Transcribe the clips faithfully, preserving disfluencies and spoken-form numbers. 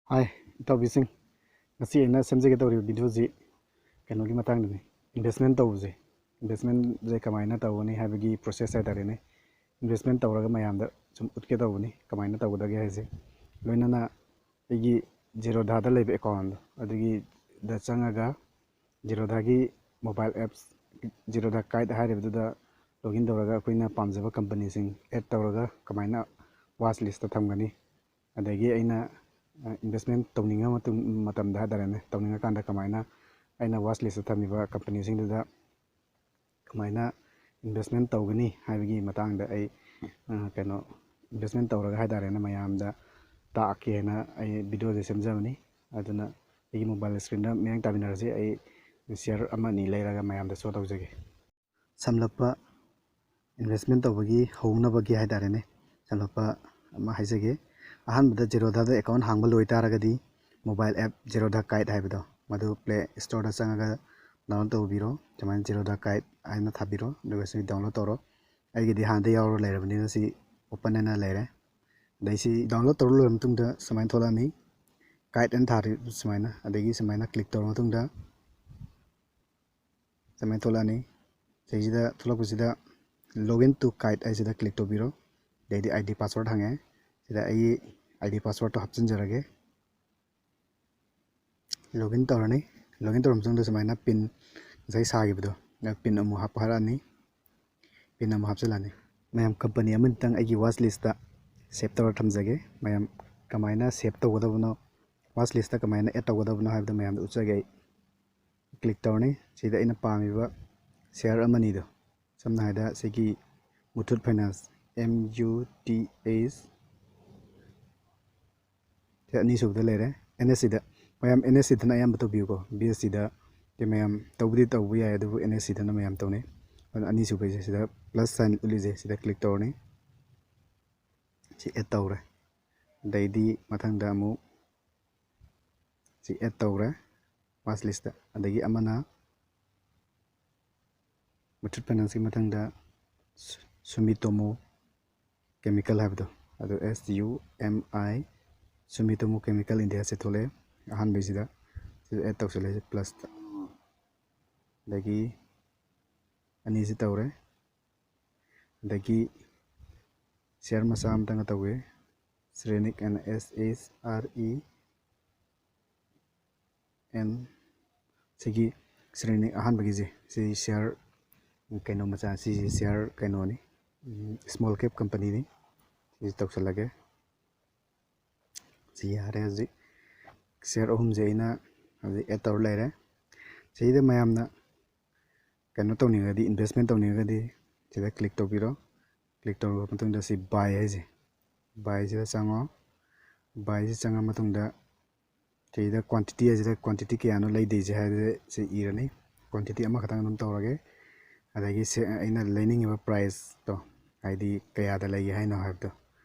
ꯍꯥꯏ, ꯏꯇꯥꯎꯕꯤꯁꯤꯡ, ꯉꯁꯤ ꯑꯩꯅ ꯁꯦꯝꯖꯒꯦ ꯇꯧꯔꯤꯕ ꯚꯤꯗꯤꯑꯣꯁꯤ ꯀꯩꯅꯣꯒꯤ ꯃꯇꯥꯡꯗꯅꯤ, ꯏꯟꯚꯦꯁꯃꯦꯟ ꯇꯧꯕꯁꯦ꯫ ꯏꯟꯚꯦꯁꯃꯦꯟꯁꯦ ꯀꯃꯥꯏꯅ ꯇꯧꯒꯅꯤ ꯍꯥꯏꯕꯒꯤ ꯄ꯭ꯔꯣꯁꯦꯁ ꯍꯥꯏꯇꯥꯔꯦꯅꯦ꯫ ꯏꯟꯚꯦꯁꯃꯦꯟ ꯇꯧꯔꯒ ꯃꯌꯥꯝꯗ ꯁꯨꯝ ꯎꯠꯀꯦ ꯇꯧꯕꯅꯤ, ꯀꯃꯥꯏꯅ ꯇꯧꯒꯗꯒꯦ ꯍꯥꯏꯁꯦ꯫ ꯂꯣꯏꯅꯅ ꯑꯩꯒꯤ ꯖꯤꯔꯣꯗꯥꯗ ꯂꯩꯕ ꯑꯦꯀꯥꯎꯟꯗꯣ ꯑꯗꯨꯒꯤꯗ ꯆꯪꯉꯒ ꯖꯤꯔꯣꯗꯥꯒꯤ ꯃꯣꯕꯥꯏꯜ ꯑꯦꯞꯁ, ꯖꯤꯔꯣꯗꯥ ꯀꯥꯏꯠ ꯍꯥꯏꯔꯤꯕꯗꯨꯗ ꯂꯣꯒꯏꯟ ꯇꯧꯔꯒ ꯑꯩꯈꯣꯏꯅ ꯄꯥꯝꯖꯕ ꯀꯝꯄꯅꯤꯁꯤꯡ ꯑꯦꯗ ꯇꯧꯔꯒ ꯀꯃꯥꯏꯅ ꯋꯥꯆ ꯂꯤꯁꯇ ꯊꯝꯒꯅꯤ, ꯑꯗꯒꯤ ꯑꯩꯅ ꯏꯟꯚꯦꯁꯃꯦꯟ ꯇꯧꯅꯤꯡꯉ ꯃꯇꯝꯗ ꯍꯥꯏꯇꯥꯔꯦꯅꯦ, ꯇꯧꯅꯤꯡꯉꯀꯥꯟꯗ ꯀꯃꯥꯏꯅ ꯑꯩꯅ ꯋꯥꯆ ꯂꯤꯁꯇ ꯊꯝꯃꯤꯕ ꯀꯝꯄꯅꯤꯁꯤꯡꯗꯨꯗ ꯀꯃꯥꯏꯅ ꯏꯟꯚꯦꯁꯃꯦꯟ ꯇꯧꯒꯅꯤ ꯍꯥꯏꯕꯒꯤ ꯃꯇꯥꯡꯗ ꯑꯩ ꯀꯩꯅꯣ, ꯏꯟꯚꯦꯁꯃꯦꯟ ꯇꯧꯔꯒ ꯍꯥꯏꯇꯥꯔꯦꯅꯦ, ꯃꯌꯥꯝꯗ ꯇꯥꯛꯀꯦꯅ ꯑꯩ ꯚꯤꯗꯤꯑꯣꯁꯦ ꯁꯦꯝꯖꯕꯅꯤ꯫ ꯑꯗꯨꯅ ꯑꯩꯒꯤ ꯃꯣꯕꯥꯏꯜ ꯁ꯭ꯀ꯭ꯔꯤꯟꯗ ꯃꯤꯠꯌꯦꯡ ꯇꯥꯃꯤꯟꯅꯔꯁꯤ꯫ ꯑꯩ ꯁꯤꯌꯥꯔ ꯑꯃ ꯑꯅꯤ ꯂꯩꯔꯒ ꯃꯌꯥꯝꯗ ꯁꯣ ꯇꯧꯖꯒꯦ꯫ ꯁꯝꯂꯞꯄ ꯏꯟꯚꯦꯁꯃꯦꯟ ꯇꯧꯕꯒꯤ ꯍꯧꯅꯕꯒꯤ ꯍꯥꯏꯇꯥꯔꯦꯅꯦ, ꯁꯝꯂꯞꯄ ꯑꯃ ꯍꯥꯏꯖꯒꯦ꯫ ꯑꯍꯥꯟꯕꯗ ꯖꯤꯔꯣꯗꯥꯗ ꯑꯦꯀꯥꯎꯟ ꯍꯥꯡꯕ ꯂꯣꯏ ꯇꯥꯔꯒꯗꯤ ꯃꯣꯕꯥꯏꯜ ꯑꯦꯞ ꯖꯤꯔꯣꯗꯥ ꯀꯥꯏꯠ ꯍꯥꯏꯕꯗꯣ, ꯃꯗꯨ ꯄ꯭ꯂꯦ ꯁ꯭ꯇꯣꯔꯗ ꯆꯪꯉꯒ ꯗꯥꯎꯟꯂꯣꯗ ꯇꯧꯕꯤꯔꯣ꯫ ꯁꯨꯃꯥꯏꯅ ꯖꯤꯔꯣꯗꯥ ꯀꯥꯏꯠ ꯍꯥꯏꯅ ꯊꯥꯕꯤꯔꯣ, ꯑꯗꯨꯒ ꯁꯤ ꯗꯥꯎꯟꯂꯣꯗ ꯇꯧꯔꯣ꯫ ꯑꯩꯒꯤꯗꯤ ꯍꯥꯟꯅꯗꯩ ꯌꯥꯎꯔ ꯂꯩꯔꯕꯅꯤꯅ ꯁꯤ ꯑꯣꯄꯟ ꯍꯥꯏꯅ ꯂꯩꯔꯦ꯫ ꯑꯗꯩ ꯁꯤ ꯗꯥꯎꯟꯂꯣꯗ ꯇꯧꯔ ꯂꯣꯏꯔ ꯃꯇꯨꯡꯗ ꯁꯨꯃꯥꯏꯅ ꯊꯣꯛꯂꯛꯑꯅꯤ, ꯀꯥꯏꯠ ꯑꯅ ꯊꯥꯔꯤ ꯁꯨꯃꯥꯏꯅ꯫ ꯑꯗꯒꯤ ꯁꯨꯃꯥꯏꯅ ꯀ꯭ꯂꯤꯛ ꯇꯧꯔ ꯃꯇꯨꯡꯗ ꯁꯨꯃꯥꯏꯅ ꯊꯣꯛꯂꯛꯑꯅꯤ꯫ ꯁꯤꯁꯤꯗ ꯊꯣꯛꯂꯛꯄꯁꯤꯗ login to kite ꯍꯥꯏꯁꯤꯗ ꯀ꯭ꯂꯤꯛ ꯇꯧꯕꯤꯔꯣ꯫ ꯑꯗꯩꯗꯤ ID password ꯍꯪꯉꯦ꯫ ꯁꯤꯗ ꯑꯩꯒꯤ ID passwordꯇꯣ ꯍꯥꯞꯆꯤꯟꯖꯔꯒꯦ꯫ ꯂꯣꯒꯏꯟ ꯇꯧꯔꯅꯤ꯫ ꯂꯣꯒꯏꯟ ꯇꯧꯔ ꯃꯇꯨꯡꯗ ꯁꯨꯃꯥꯏꯅ ꯄꯤꯟ ꯉꯁꯥꯏ ꯁꯥꯈꯤꯕꯗꯣ, ꯄꯤꯟ ꯑꯃꯨꯛ ꯍꯥꯞꯄ ꯍꯥꯏꯔꯛꯑꯅꯤ꯫ ꯄꯤꯟ ꯑꯃꯨꯛ ꯍꯥꯞꯆꯤꯜꯂꯅꯤ꯫ ꯃꯌꯥꯝ, ꯀꯝꯄꯅꯤ ꯑꯃꯅꯤꯇꯪ ꯑꯩꯒꯤ ꯋꯥꯆ ꯂꯤꯁꯇ ꯁꯦꯞ ꯇꯧꯔ ꯊꯝꯖꯒꯦ꯫ ꯃꯌꯥꯝ ꯀꯃꯥꯏꯅ ꯁꯦꯞ ꯇꯧꯒꯗꯕꯅꯣ, ꯋꯥꯆ ꯂꯤꯁꯇ ꯀꯃꯥꯏꯅ ꯑꯦꯗ ꯇꯧꯒꯗꯕꯅꯣ ꯍꯥꯏꯕꯗꯣ ꯃꯌꯥꯝꯗ ꯎꯠꯆꯒꯦ ꯑꯩ꯫ ꯀ꯭ꯂꯤꯛ ꯇꯧꯔꯅꯤ꯫ ꯁꯤꯗ ꯑꯩꯅ ꯄꯥꯝꯃꯤꯕ ꯁꯤꯌꯥꯔ ꯑꯃꯅꯤꯗꯣ, ꯁꯝꯅ ꯍꯥꯏꯔꯕꯗ ꯁꯤꯒꯤ ꯃꯨꯊꯨꯠ finance, M U T H, ꯁꯤ ꯑꯅꯤꯁꯨꯕꯗ ꯂꯩꯔꯦ꯫ NSCꯗ, ꯃꯌꯥꯝ NSCꯗꯅ ꯑꯌꯥꯝꯕ ꯇꯧꯕꯤꯌꯨꯀꯣ, BSCꯗ ꯃꯌꯥꯝ ꯇꯧꯕꯗꯤ ꯇꯧꯕ ꯌꯥꯏ, ꯑꯗꯨꯕꯨ NSCꯗꯅ ꯃꯌꯥꯝ ꯇꯧꯅꯩ꯫ ꯑꯗꯨꯅ ꯑꯅꯤꯁꯨꯕꯩꯁꯦ ꯁꯤꯗ ꯄ꯭ꯂꯁ ꯁꯥꯏꯟ ꯎꯠꯂꯤꯁꯦ, ꯁꯤꯗ ꯀ꯭ꯂꯤꯛ ꯇꯧꯔꯅꯤ꯫ ꯁꯤ ꯑꯦꯗ ꯇꯧꯔꯦ꯫ ꯑꯗꯩꯗꯤ ꯃꯊꯪꯗ ꯑꯃꯨꯛ ꯁꯤ ꯑꯦꯗ ꯇꯧꯔꯦ ꯋꯥꯆ ꯂꯤꯁꯇ꯫ ꯑꯗꯒꯤ ꯑꯃꯅ ꯃꯨꯊꯨꯠ ꯐꯥꯏꯅꯥꯟꯁꯀꯤ ꯃꯊꯪꯗ ꯁꯨ-, ꯁꯨꯃꯤꯇꯣꯃꯣ ꯀꯦꯃꯤꯀꯦꯜ ꯍꯥꯏꯕꯗꯣ, ꯑꯗꯨ S U M I Sumitomo Chemical Indiaꯁꯦ ꯊꯣꯛꯂꯛꯑꯦ ꯑꯍꯥꯟꯕꯩꯁꯤꯗ꯫ ꯁꯤꯗ add ꯇꯧꯁꯜꯂꯦ ꯄ꯭ꯂꯁꯇ꯫ ꯑꯗꯒꯤ ꯑꯅꯤꯁꯤ ꯇꯧꯔꯦ꯫ ꯑꯗꯒꯤ share ꯃꯆꯥ ꯑꯃꯇꯪꯒ ꯇꯧꯒꯦ꯫ Srenic and S H R E N ꯁꯤꯒꯤ Srenic ꯑꯍꯥꯟꯕꯒꯤꯁꯦ ꯁꯤ share ꯀꯩꯅꯣ ꯃꯆꯥ, ꯁꯤꯁꯦ share ꯀꯩꯅꯣꯅꯤ, small cap companyꯅꯤ꯫ ꯁꯤꯁꯦ ꯇꯧꯁꯜꯂꯒꯦ꯫ ꯁꯤ ꯌꯥꯔꯦ꯫ ꯍꯧꯖꯤꯛ share ꯑꯍꯨꯝꯁꯦ ꯑꯩꯅ ꯍꯧꯖꯤꯛ add ꯇꯧꯔ ꯂꯩꯔꯦ꯫ ꯁꯤꯗ ꯃꯌꯥꯝꯅ ꯀꯩꯅꯣ ꯇꯧꯅꯤꯡꯉꯒꯗꯤ, investment ꯇꯧꯅꯤꯡꯉꯒꯗꯤ ꯁꯤꯗ click ꯇꯧꯕꯤꯔꯣ꯫ Click ꯇꯧꯔꯕ ꯃꯇꯨꯡꯗ ꯁꯤ buy ꯍꯥꯏꯁꯦ, buyꯁꯤꯗ ꯆꯪꯉꯣ꯫ Buyꯁꯤ ꯆꯪꯉ ꯃꯇꯨꯡꯗ ꯁꯤꯗ quantity ꯍꯥꯏꯁꯤꯗ quantity ꯀꯌꯥꯅꯣ ꯂꯩꯗꯣꯏꯁꯦ ꯍꯥꯏꯕꯁꯦ ꯁꯤ ꯏꯔꯅꯤ꯫ Quantity ꯑꯃꯈꯛꯇꯪ ꯑꯗꯨꯝ ꯇꯧꯔꯒꯦ꯫ ꯑꯗꯒꯤ ꯁꯦ-, ꯑꯩꯅ ꯂꯩꯅꯤꯡꯉꯤꯕ priceꯇꯣ, ꯍꯥꯏꯗꯤ ꯀꯌꯥꯗ ꯂꯩꯒꯦ ꯍꯥꯏꯅꯣ ꯍꯥꯏꯕꯗꯣ,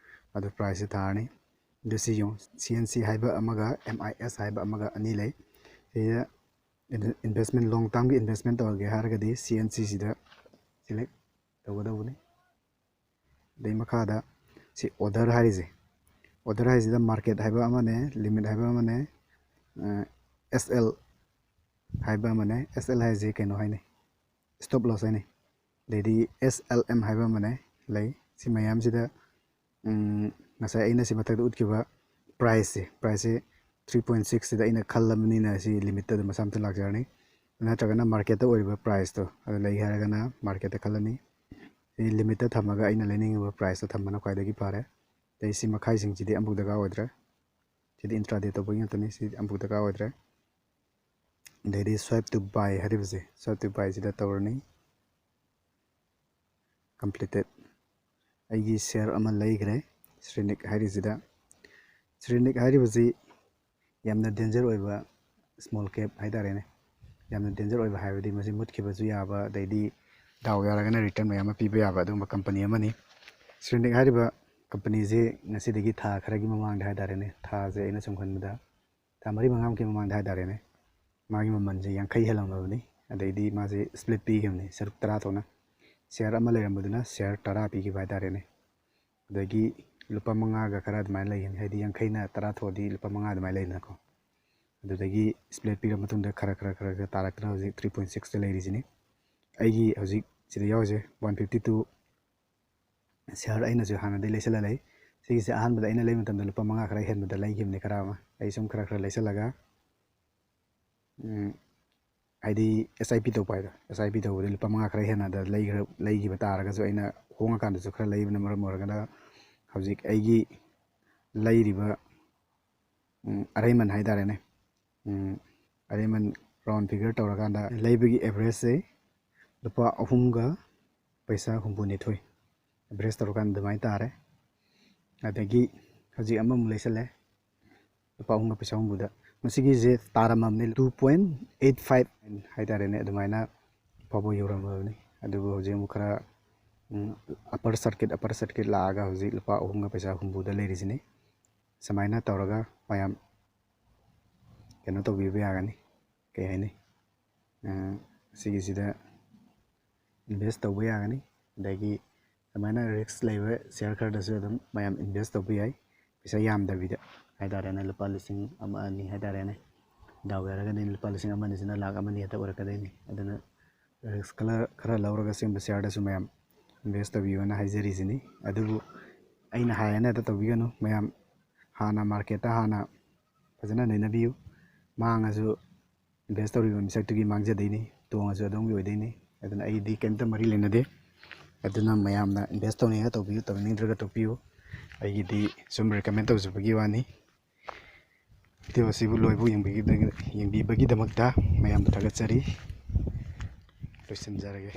ꯑꯗꯨ priceꯁꯦ ꯊꯥꯔꯅꯤ꯫ ꯑꯗꯨ ꯁꯤ ꯌꯦꯡꯉꯨ, C N C ꯍꯥꯏꯕ ꯑꯃꯒ M I S ꯍꯥꯏꯕ ꯑꯃꯒ ꯑꯅꯤ ꯂꯩ꯫ ꯁꯤꯗ investment, long termꯒꯤ investment ꯇꯧꯔꯒꯦ ꯍꯥꯏꯔꯒꯗꯤ C N Cꯁꯤꯗ select ꯇꯧꯒꯗꯧꯕꯅꯤ꯫ ꯑꯗꯩ ꯃꯈꯥꯗ ꯁꯤ order ꯍꯥꯏꯔꯤꯁꯦ, order ꯍꯥꯏꯁꯤꯗ market ꯍꯥꯏꯕ ꯑꯃꯅꯦ, limit ꯍꯥꯏꯕ ꯑꯃꯅꯦ, S L ꯍꯥꯏꯕ ꯑꯃꯅꯦ꯫ S L ꯍꯥꯏꯁꯦ ꯀꯩꯅꯣ ꯍꯥꯏꯅꯤ, stop loss ꯍꯥꯏꯅꯤ꯫ ꯑꯗꯩꯗꯤ S L M ꯍꯥꯏꯕ ꯑꯃꯅꯦ ꯂꯩ꯫ ꯁꯤ ꯃꯌꯥꯝꯁꯤꯗ ꯎꯝ, ꯉꯁꯥꯏ ꯑꯩꯅ ꯁꯤ ꯃꯊꯛꯇ ꯎꯠꯈꯤꯕ priceꯁꯦ, priceꯁꯦ three point six ꯁꯤꯗ ꯑꯩꯅ ꯈꯜꯂꯕꯅꯤꯅ ꯁꯤ limitꯇ ꯑꯗꯨꯝ ꯃꯁꯥ ꯃꯊꯟ ꯂꯥꯛꯆꯔꯅꯤ꯫ ꯅꯠꯇ꯭ꯔꯒꯅ marketꯇ ꯑꯣꯏꯔꯤꯕ priceꯇꯣ ꯑꯗꯨ ꯂꯩꯒꯦ ꯍꯥꯏꯔꯒꯅ marketꯇ ꯈꯜꯂꯅꯤ꯫ ꯁꯤ limitꯇ ꯊꯝꯃꯒ ꯑꯩꯅ ꯂꯩꯅꯤꯡꯉꯤꯕ priceꯇꯣ ꯊꯝꯕꯅ ꯈ꯭ꯋꯥꯏꯗꯒꯤ ꯐꯔꯦ꯫ ꯑꯇꯩ ꯁꯤ ꯃꯈꯥꯏꯁꯤꯡꯁꯤꯗꯤ ꯑꯃꯐꯥꯎ ꯗꯔꯀꯥꯔ ꯑꯣꯏꯗ꯭ꯔꯦ꯫ ꯁꯤꯗꯤ intraday ꯇꯧꯕꯒꯤ ꯉꯥꯛꯇꯅꯤ, ꯁꯤꯗꯤ ꯑꯃꯐꯥꯎ ꯗꯔꯀꯥꯔ ꯑꯣꯏꯗ꯭ꯔꯦ꯫ ꯑꯗꯩꯗꯤ swipe to buy ꯍꯥꯏꯔꯤꯕꯁꯦ, swipe to buyꯁꯤꯗ ꯇꯧꯔꯅꯤ꯫ Completed꯫ ꯑꯩꯒꯤ share ꯑꯃ ꯂꯩꯈ꯭ꯔꯦ Srenic ꯍꯥꯏꯔꯤꯁꯤꯗ꯫ Srenic ꯍꯥꯏꯔꯤꯕꯁꯤ ꯌꯥꯝꯅ danger ꯑꯣꯏꯕ small cap ꯍꯥꯏꯇꯥꯔꯦꯅꯦ꯫ ꯌꯥꯝꯅ danger ꯑꯣꯏꯕ ꯍꯥꯏꯕꯗꯤ ꯃꯁꯤ ꯃꯨꯠꯈꯤꯕꯁꯨ ꯌꯥꯕ, ꯑꯗꯩꯗꯤ ꯗꯥꯎ ꯌꯥꯔꯒꯅ return ꯃꯌꯥꯝ ꯑꯃ ꯄꯤꯕ ꯌꯥꯕ ꯑꯗꯨꯒꯨꯝꯕ company ꯑꯃꯅꯤ꯫ Srenic ꯍꯥꯏꯔꯤꯕ companyꯁꯤ ꯉꯁꯤꯗꯒꯤ ꯊꯥ ꯈꯔꯒꯤ ꯃꯃꯥꯡꯗ ꯍꯥꯏꯇꯥꯔꯦꯅꯦ, ꯊꯥꯁꯦ ꯑꯩꯅ ꯁꯨꯝ ꯈꯟꯕꯗ ꯊꯥ ꯃꯔꯤ ꯃꯉꯥꯃꯨꯛꯀꯤ ꯃꯃꯥꯡꯗ ꯍꯥꯏꯇꯥꯔꯦꯅꯦ, ꯃꯥꯒꯤ ꯃꯃꯜꯁꯦ ꯌꯥꯡꯈꯩ ꯍꯦꯜꯂꯝꯃꯕꯅꯤ꯫ ꯑꯗꯩꯗꯤ ꯃꯥꯁꯦ split ꯄꯤꯈꯤꯕꯅꯤ, ꯁꯔꯨꯛ ꯇꯔꯥ ꯊꯣꯛꯅ꯫ Share ꯑꯃ ꯂꯩꯔꯝꯕꯗꯨꯅ share ꯇꯔꯥ ꯄꯤꯈꯤꯕ ꯍꯥꯏꯇꯥꯔꯦꯅꯦ꯫ ꯑꯗꯒꯤ ꯂꯨꯄꯥ ꯃꯉꯥꯒ ꯈꯔ ꯑꯗꯨꯃꯥꯏꯅ ꯂꯩꯒꯅꯤ꯫ ꯍꯥꯏꯗꯤ ꯌꯥꯡꯈꯩꯅ ꯇꯔꯥ ꯊꯣꯛꯑꯗꯤ ꯂꯨꯄꯥ ꯃꯉꯥ ꯑꯗꯨꯃꯥꯏꯅ ꯂꯩꯗꯅꯀꯣ꯫ ꯑꯗꯨꯗꯒꯤ split ꯄꯤꯔ ꯃꯇꯨꯡꯗ ꯈꯔ ꯈꯔ ꯈꯔ ꯈꯔ ꯇꯥꯔꯛꯇꯅ ꯍꯧꯖꯤꯛ three point sixꯇ ꯂꯩꯔꯤꯁꯤꯅꯤ꯫ ꯑꯩꯒꯤ ꯍꯧꯖꯤꯛ ꯁꯤꯗ ꯌꯥꯎꯔꯤꯁꯦ one fifty two share ꯑꯩꯅꯁꯨ ꯍꯥꯟꯅꯗꯤ ꯂꯩꯁꯜꯂ ꯂꯩ꯫ ꯁꯤꯒꯤꯁꯦ ꯑꯍꯥꯟꯕꯗ ꯑꯩꯅ ꯂꯩꯕ ꯃꯇꯝꯗ ꯂꯨꯄꯥ ꯃꯉꯥ ꯈꯔ ꯍꯦꯟꯕꯗ ꯂꯩꯈꯤꯕꯅꯤ꯫ ꯈꯔ ꯑꯃ ꯑꯩ ꯁꯨꯝ ꯈꯔ ꯈꯔ ꯂꯩꯁꯜꯂꯒ, ꯎꯝ, ꯍꯥꯏꯗꯤ S I P ꯇꯧꯕ ꯍꯥꯏꯗꯣ, S I P ꯇꯧꯕꯗ ꯂꯨꯄꯥ ꯃꯉꯥ ꯈꯔ ꯍꯦꯟꯅ ꯑꯗ ꯂꯩꯈ꯭ꯔ-, ꯂꯩꯈꯤꯕ ꯇꯥꯔꯒꯁꯨ, ꯑꯩꯅ ꯍꯣꯡꯉꯀꯥꯟꯗꯁꯨ ꯈꯔ ꯂꯩꯕꯅ ꯃꯔꯝ ꯑꯣꯏꯔꯒꯅ ꯍꯧꯖꯤꯛ ꯑꯩꯒꯤ ꯂꯩꯔꯤꯕ, ꯎꯝ, ꯑꯔꯩꯃꯟ ꯍꯥꯏꯇꯥꯔꯦꯅꯦ, ꯎꯝ, ꯑꯔꯩꯃꯟ round figure ꯇꯧꯔꯀꯥꯟꯗ ꯂꯩꯕꯒꯤ averageꯁꯦ ꯂꯨꯄꯥ ꯑꯍꯨꯝꯒ ꯄꯩꯁꯥ ꯍꯨꯝꯐꯨ ꯅꯤꯊꯣꯏ, average ꯇꯧꯔꯀꯥꯟꯗ ꯑꯗꯨꯃꯥꯏꯅ ꯇꯥꯔꯦ꯫ ꯑꯗꯒꯤ ꯍꯧꯖꯤꯛ ꯑꯃꯃꯨꯛ ꯂꯩꯁꯜꯂꯦ, ꯂꯨꯄꯥ ꯑꯍꯨꯝꯒ ꯄꯩꯁꯥ ꯍꯨꯝꯐꯨꯗ꯫ ꯃꯁꯤꯒꯤꯁꯦ ꯇꯥꯔꯝꯃꯕꯅꯤ, two point eight five ꯍꯥꯏꯇꯥꯔꯦꯅꯦ, ꯑꯗꯨꯃꯥꯏꯅ ꯐꯥꯎꯕ ꯌꯧꯔꯝꯃꯕꯅꯤ꯫ ꯑꯗꯨꯕꯨ ꯍꯧꯖꯤꯛ ꯑꯃꯨꯛ ꯈꯔ, ꯎꯝ, upper circuit, upper circuit ꯂꯥꯛꯑꯒ ꯍꯧꯖꯤꯛ ꯂꯨꯄꯥ ꯑꯍꯨꯝꯒ ꯄꯩꯁꯥ ꯍꯨꯝꯐꯨꯗ ꯂꯩꯔꯤꯁꯤꯅꯤ꯫ ꯁꯨꯃꯥꯏꯅ ꯇꯧꯔꯒ ꯃꯌꯥꯝ ꯀꯩꯅꯣ ꯇꯧꯕꯤꯕ ꯌꯥꯒꯅꯤ, ꯀꯩ ꯍꯥꯏꯅꯤ, ꯑ, ꯁꯤꯒꯤꯁꯤꯗ invest ꯇꯧꯕ ꯌꯥꯒꯅꯤ꯫ ꯑꯗꯒꯤ ꯑꯗꯨꯃꯥꯏꯅ risk ꯂꯩꯕ share ꯈꯔꯗꯁꯨ ꯑꯗꯨꯝ ꯃꯌꯥꯝ invest ꯇꯧꯕ ꯌꯥꯏ, ꯄꯩꯁꯥ ꯌꯥꯝꯗꯕꯤꯗ ꯍꯥꯏꯇꯥꯔꯦꯅꯦ, ꯂꯨꯄꯥ ꯂꯤꯁꯤꯡ ꯑꯃ ꯑꯅꯤ ꯍꯥꯏꯇꯥꯔꯦꯅꯦ, ꯗꯥꯎ ꯌꯥꯔꯒꯗꯤ ꯂꯨꯄꯥ ꯂꯤꯁꯤꯡ ꯑꯃ ꯑꯅꯤꯁꯤꯅ ꯂꯥꯛ ꯑꯃ ꯑꯅꯤ ꯍꯦꯛꯇ ꯑꯣꯏꯔꯛꯀꯗꯣꯏꯅꯤ꯫ ꯑꯗꯨꯅ risk ꯈꯔ, ꯈꯔ ꯂꯧꯔꯒ ꯁꯤꯒꯨꯝꯕ shareꯗꯁꯨ ꯃꯌꯥꯝ invest ꯇꯧꯕꯤꯌꯨꯅ ꯍꯥꯏꯖꯔꯤꯁꯤꯅꯤ꯫ ꯑꯗꯨꯕꯨ ꯑꯩꯅ ꯍꯥꯏꯌꯦꯅ ꯍꯦꯛꯇ ꯇꯧꯕꯤꯒꯅꯨ, ꯃꯌꯥꯝ ꯍꯥꯟꯅ marketꯇ ꯍꯥꯟꯅ ꯐꯖꯅ ꯅꯩꯅꯕꯤꯌꯨ꯫ ꯃꯥꯡꯉꯁꯨ invest ꯇꯧꯔꯤꯕ ꯃꯤꯁꯛꯇꯨꯒꯤ ꯃꯥꯡꯖꯗꯣꯏꯅꯤ, ꯇꯣꯡꯉꯁꯨ ꯑꯗꯣꯝꯒꯤ ꯑꯣꯏꯗꯣꯏꯅꯤ꯫ ꯑꯗꯨꯅ ꯑꯩꯗꯤ ꯀꯩꯝꯇ ꯃꯔꯤ ꯂꯩꯅꯗꯦ꯫ ꯑꯗꯨꯅ ꯃꯌꯥꯝꯅ invest ꯇꯧꯅꯤꯡꯉꯒ ꯇꯧꯕꯤꯌꯨ, ꯇꯧꯅꯤꯡꯗ꯭ꯔꯒ ꯇꯣꯛꯄꯤꯌꯨ꯫ ꯑꯩꯒꯤꯗꯤ ꯁꯨꯝ recommend ꯇꯧꯖꯕꯒꯤ ꯋꯥꯅꯤ꯫ Video ꯑꯁꯤꯕꯨ ꯂꯣꯏꯕꯨ ꯌꯦꯡꯕꯤꯒꯤꯕ-, ꯌꯦꯡꯕꯤꯕꯒꯤꯗꯃꯛꯇ ꯃꯌꯥꯝꯕꯨ ꯊꯥꯒꯠꯆꯔꯤ꯫ ꯂꯣꯏꯁꯤꯟꯖꯔꯒꯦ꯫